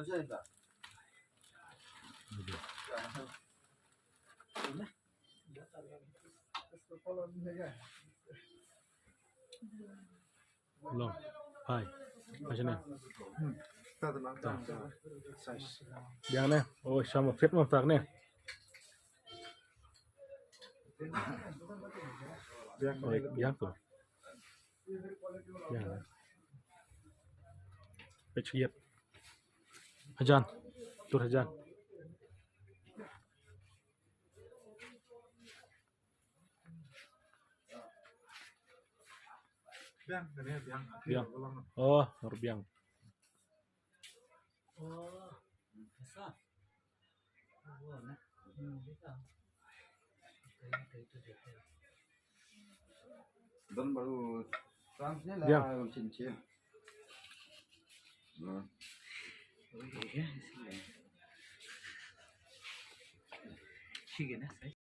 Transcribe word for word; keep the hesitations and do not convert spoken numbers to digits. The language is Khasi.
Long. Hai. Hai sini. Biang ne. Oh, sama fit ma tak ne. Biang. Oh, biang tu. Biang. Pech yet. Hajan. Tur hajan. Biang, kane biang. Biang. Oh, hor biang. Oh, biasa. Oh, nah. Hmm, biasa. Kayu, kayu tu dia. Dan baru transnya lah. Biang. Cincin. Hmm. Sige na.